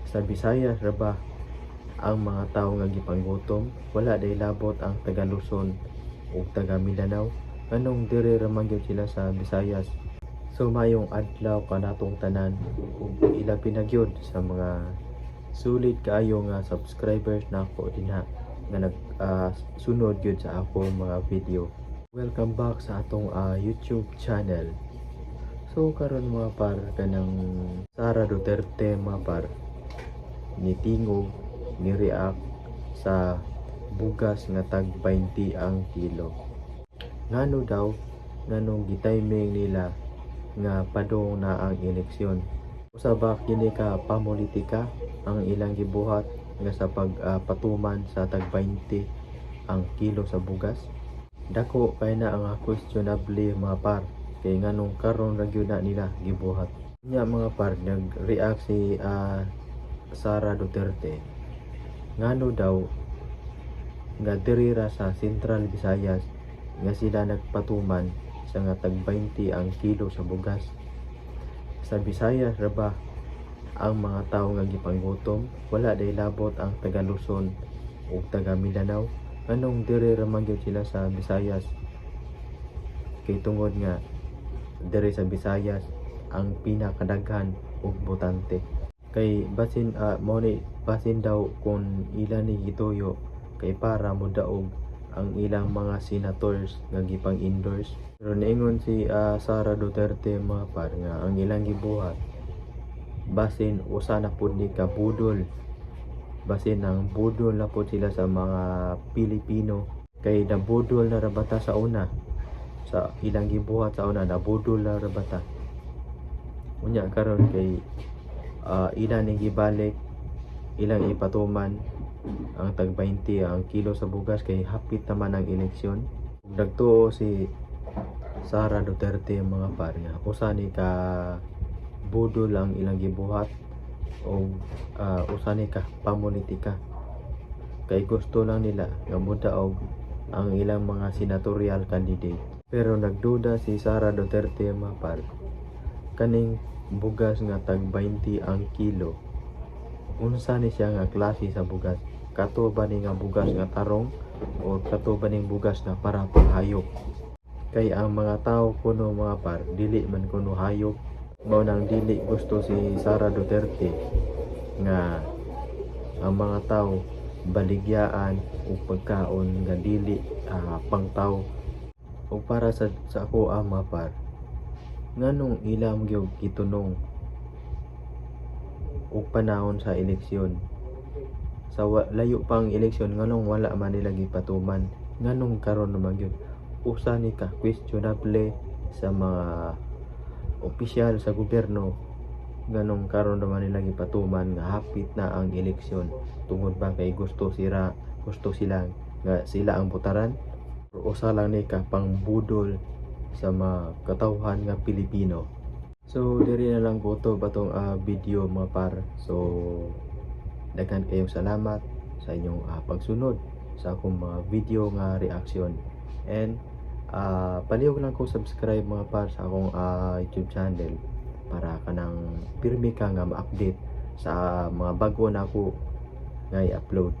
Sa Visayas ra ba ang mga tawo nga gipanggutom? Wala day labot ang taga Luzon ug taga Mindanao? Nganong diri ra man gyud sila sa Visayas? So maayong adlaw kanatong tanan ug ilabi na gyud sa mga sulit kaayo nga subscribers nako dinha nga nag sunod gyud sa akong mga video. Welcome back sa atong YouTube channel. So karon, mga par, kanang Sara Duterte, mga par, nitingog, ni-react sa bugas nga tag 20 ang kilo. Ngano daw, nganong gitiming nila nga padung na ang eleksyon? Usa ba kini ka pamulitika ang ilang gibuhat nga sa pagpatuman sa tag 20 ang kilo sa bugas? Dako kay na ang questionable, mga par, kay nganong karon ra gyud na nila gibuhat? Nya, mga par, nag-react si Sara Duterte, ngano daw nga diri ra sa Central Visayas nga sila nagpatuman sa nga tag 20 ang kilo sa bugas? Sa Visayas ra ba ang mga tawo nga gipanggutom? Wala day labot ang taga Luzon ug taga Mindanao? Nganong diri ra man gyud sila sa Visayas? Kay tungod nga diri sa Visayas ang pinakadaghan og botante. Kay basin mao ni basin daw kung ila ni gituyo kay para modaog ang ilang mga senators nga gipang-endorse. Pero niingon si Sara Duterte, mga par, nga ang ilang gibuhat basin usa na pud ni ka budol, basin ang budol na pud sila sa mga Pilipino, kay nabudol na ra bata sa una, sa ilang gibuhat sa una, nabudol na ra bata. Unya karon kay ila ning gibalik, ilang ipatuman ang tag 20 ang kilo sa bugas kay hapit naman ang eleksyon. Ug nagtuo si Sara Duterte, mga par, nga usa ni ka budol ang ilang gibuhat o usa ni ka pamulitika kay gusto lang nila nga modaog ang ilang mga senatorial candidate. Pero nagduda si Sara Duterte, mga par, kaning bugas nga tag 20 ang kilo, unsa ni siya nga klase sa bugas? Kato ba ni nga bugas nga tarong o kato ba ning bugas nga para panghayop? Kay ang mga tao kuno, mga par, dili man kuno hayop. Mao nang dili gusto si Sara Duterte nga ang mga tao baligyaan og pagkaon nga dili pangtawo. Ug para sa ako, mga par, nganong ilang gyud gitunong og panahon sa eleksyon? Sa layo pa ang eleksyon, nganong wala man nila gipatuman? Nganong karon naman gyud? Usa ni ka questionable sa mga opisyal sa gobyerno, nganong karon naman nila gipatuman nga hapit na ang eleksyon? Tungod ba kay gusto sila nga sila ang botaran? Usa lang ni ka pangbudol sa mga katawhan nga Pilipino. So diri na lang ko to batong video, mga par. So daghan kayong salamat sa inyong pagsunod sa akong mga video nga reaction and palihog lang ko subscribe, mga par, sa akong YouTube channel para kanang pirmi ka nga ma-update sa mga bago na ako nga i-upload.